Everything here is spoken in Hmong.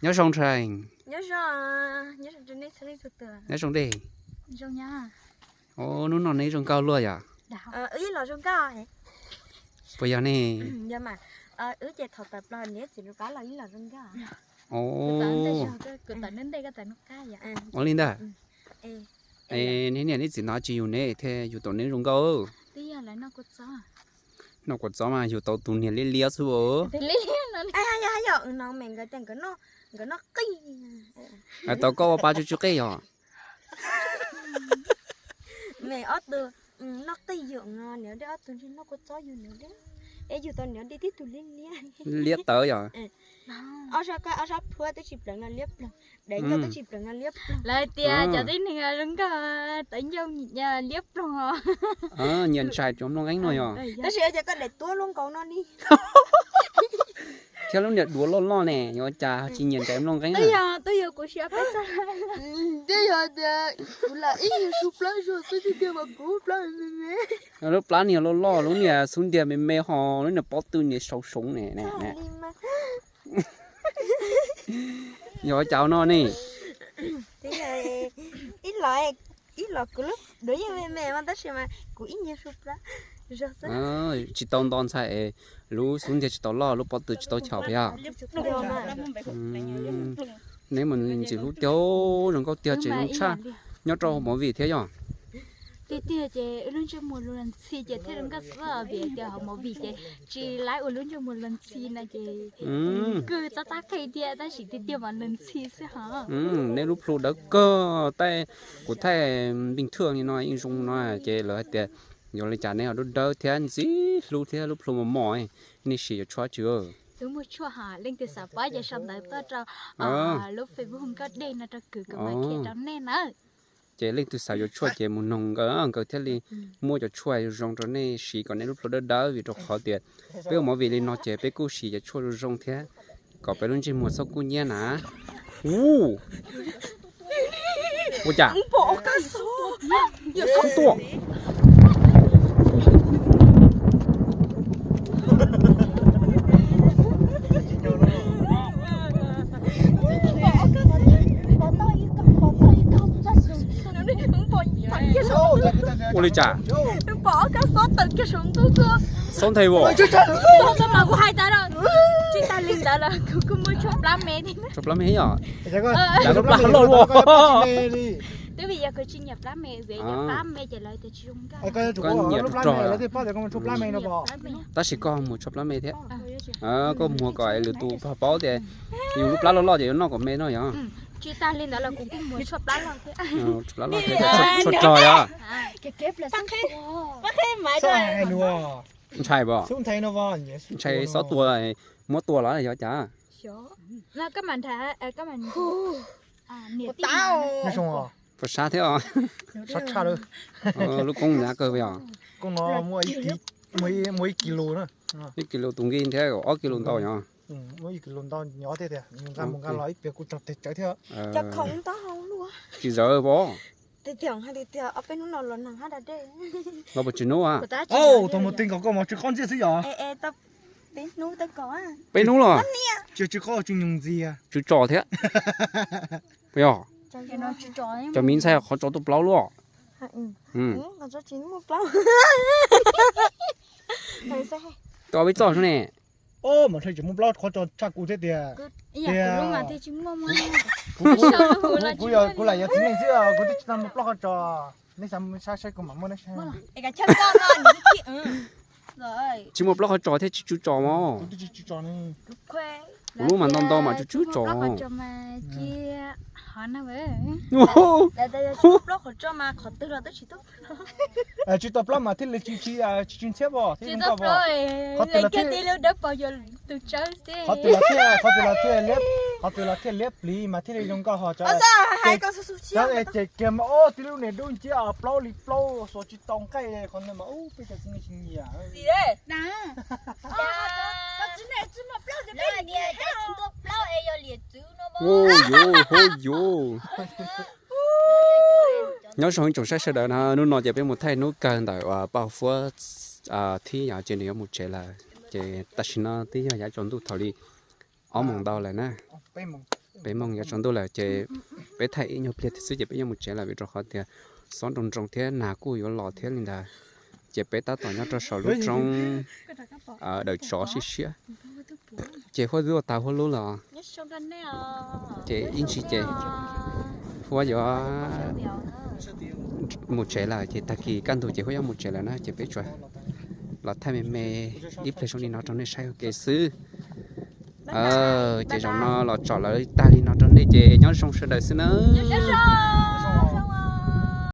Nyob zoo ntshai. Nyob zoo dej. Ub, hnub no neb zoo nkauj luaj yom. Puas yog ne? Ua li ntawd. Es neb niam neb txiv hnov tsis yug neb thiaj yug tau neb zoo nkauj. Noj kua txob mas yug tau tus niag liab liab xwb os. Tau koj ua pa tsw tsw qej yog. Liab tawv yog. Lawv tias cov tib neeg zoo nkauj tawv ncauj liab ploog. Nyias ntshai cov nplooj nqeeb no yog. Tab sis koj daim tuab lub nkaus no ni. Thiab lub niag duav loj loj ne, yuav cas tsis nyias ntshai nplooj nqeeb na. Twb yog kuv siab peb txog. Twb yog tias kuv lam ib nyuag su plab zog xwb tiag tiag mas kuv plab. Lub plab niag loj loj, lub niag xub ntiag me me ho, lub niag pob tw niag sau soov ne. Yog cas no ne? Ib los kuv lub duav yeej me me mas tab sis mas kuv ib nyuag su plab zog xwb. Tsis tau nto ntxhais es lub xub ntiag tsis tau loj, lub pob tw tsis tau chawj puas yog? Neb mus ntxim hlub tiag, zoo nkauj tiag ces zoo tshaj nyob rau movie thiab yog. Tiag tiag ces wb lub ntsej muag luag ntxhi ces thiaj zoo nkauj xwb, vim tias hauv movie ces tsis laib ua lub ntsej muag luag ntxhi no ces kwj txob txab qhi thiab tab sis tiag tiag mas luag ntxhi xwb hos. Neb lub plhu dawb kawg, kuv thaij npeej thwj li no yeej zoo no ces lawv hais tias yog li cas neb ho dawb dawb thiab ntxim hlub thiab lub plhu mos mos, nej siv yuav tshuaj tsi? Twb muaj tshuaj hos, leej twg xav paub ces sau ntawv tuaj rau lub Facebook Nkauj Dej no rau kuv, kuv mam qhia rau nej na. Ces leej twg xav yuav tshuaj ces mus noog nkawd, nkawd thiaj li muab cov tshuaj zoo zoo rau nej siv kom nej lub plhu dawb dawb, vim rau qhov tias peb ua movie li no ces peb kuj siv cov tshuaj zoo zoo thiab kom peb lub ntsej muag txhob kub hnyiab na. Ua cas? Xob tuaj. Ua li cas? Xob nthe as. Tsis tas li ntawd los kuv kuj muaj tshuaj plab me. Tshuaj plab me yom? Cas lub plab loj luaj. Twb vim yog kuv tsis nyiam plab me, vim yog plab me ces lawv tias tsis zoo nkauj. Koj nyiam tshuaj rog. Tab sis koj muag tshuaj plab me thiab. Koj muag kom lwm tus paub tias yus lub plab loj loj ces yuav noj kom me no yog. Tsis tas li ntawd los kuv kuj muag tshuaj plab loj thiab. Tshuaj plab loj thiab, tshuaj rog yog. Ntshai pom. Ntshai xob tua, muab tua los yog cas? Puas sab thiab os? Lub koob hnyav kawg yog. Koob no muaj ib kis lus na. Ib kis lus tus nqi thiab ob kis lus ntau yog. Tsis zawv pom. Los puas tsis hnub a? Tau mus tw nkaus koj mos tsis qaub ntxiag xwb yog? Peb hnub los? Tsis qaub tsis nyoos ntxiag. Tsw tso thiab. Puas yog? Cov miv ntxhais qhov tso tuaj plaub luaj. Tuaj ob peb txoj ne. Mas tseem muaj plaub qhov tso tshaj kuv thiab tiag. Kuv lam yog txiv neej xwb, kuv twb tsis tau muaj plaub qhov tso. Nej xav saib kuv mam muab nej saib. Tsis muaj plaub qhov tso thiab tsis tsw tso mos. Kuv twb tsis tsw tso ne. Kuv lub mas ntau ntau mas tsw tsw tso. Tsis tau plaub mas thiaj li tsis tsw ntxhiab os, thiaj li zoo nkauj os. Qhov twg los thiaj, qhov twg los thiaj, qhov twg los thiaj liab, qhov twg los thiaj liab pliv mas thiaj li zoo nkauj ho. Cov, cov es ces kiag mas ob tib lub niag dub nciab plaub li plaub xuas tsis tau nqaij, qhov ntawd mas ub peb cov txiv neej tsis nyiam. Hu yuv, hu yuv. Nyob zoo ib tsoom saib sawv daws na, hnub no ces peb mus thaij hnub kawg ntawm uas Paj Huab thib yom, ces nws yuav mus tsev lawm. Ces tam sim no twb yog yav tsaus ntuj thaum li ob moos ntau lawm na. Peb moos yuav tsaus ntuj lawm ces peb thaij ib nyuag pliag thiab xwb ces peb yuav mus tsev lawm vim rau qhov tias xob nroo nroo thiab nag kuj yuav los thiab li ntawd. Ces peb tab tom nyob rau saum lub roob daws tsov siab siab. Ces Huab twb ua tas Huab lub los, ces ib ntsis ces Huab yuav mus tsev lawm, ces tag kis kaj ntug ces Huab yuav mus tsev lawm na, ces peb tsuas los thaij me me ib pliag zoo li no rau nej saib ua ke xwb. Ces zaum no los tsom lawv tag li no rau nej ces nyob zoo sawv daws xwb nawb.